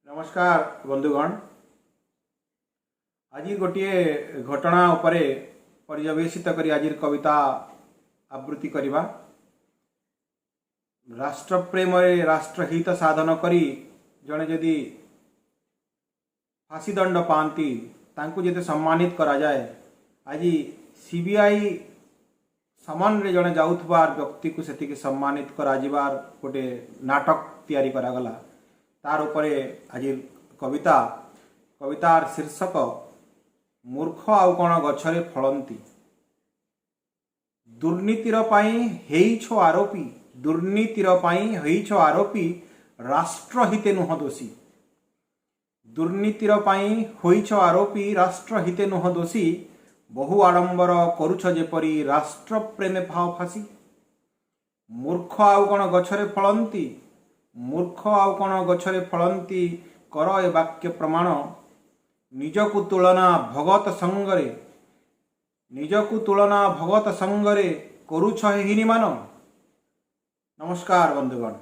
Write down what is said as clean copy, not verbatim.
ନମସ୍କାର ବନ୍ଧୁଗଣ। ଆଜି ଗୋଟିଏ ଘଟଣା ଉପରେ ପର୍ଯ୍ୟବେସିତ କରି ଆଜିର କବିତା ଆବୃତ୍ତି କରିବା। ରାଷ୍ଟ୍ରପ୍ରେମରେ ରାଷ୍ଟ୍ରହିତ ସାଧନ କରି ଜଣେ ଯଦି ଫାଶୀଦଣ୍ଡ ପାଆନ୍ତି, ତାଙ୍କୁ ଯେତେ ସମ୍ମାନିତ କରାଯାଏ, ଆଜି ସିବିଆଇ ସମନରେ ଜଣେ ଯାଉଥିବା ବ୍ୟକ୍ତିକୁ ସେତିକି ସମ୍ମାନିତ କରାଯିବାର ଗୋଟେ ନାଟକ ତିଆରି କରାଗଲା। ତାର ଉପରେ ଆଜି କବିତା। କବିତାର ଶୀର୍ଷକ ମୂର୍ଖ ଆଉ କ'ଣ ଗଛରେ ଫଳନ୍ତି। ଦୁର୍ନୀତିର ପାଇଁ ହେଇଛ ଆରୋପୀ, ଦୁର୍ନୀତିର ପାଇଁ ହେଇଛ ଆରୋପୀ, ରାଷ୍ଟ୍ରହିତେ ନୁହଁ ଦୋଷୀ। ଦୁର୍ନୀତିର ପାଇଁ ହୋଇଛ ଆରୋପୀ, ରାଷ୍ଟ୍ରହିତେ ନୁହଁ ଦୋଷୀ। ବହୁ ଆଡ଼ମ୍ବର କରୁଛ ଯେପରି ରାଷ୍ଟ୍ର ପ୍ରେମେ ପାଅ ଫାଶୀ। ମୂର୍ଖ ଆଉ କ'ଣ ଗଛରେ ଫଳନ୍ତି, ମୂର୍ଖ ଆଉ କ'ଣ ଗଛରେ ଫଳନ୍ତି, କର ଏ ବାକ୍ୟ ପ୍ରମାଣ। ନିଜକୁ ତୁଳନା ଭଗତ ସଙ୍ଗରେ, ନିଜକୁ ତୁଳନା ଭଗତ ସଙ୍ଗରେ, କରୁଛ ହେ ହୀନିମାନ। ନମସ୍କାର ବନ୍ଧୁଗଣ।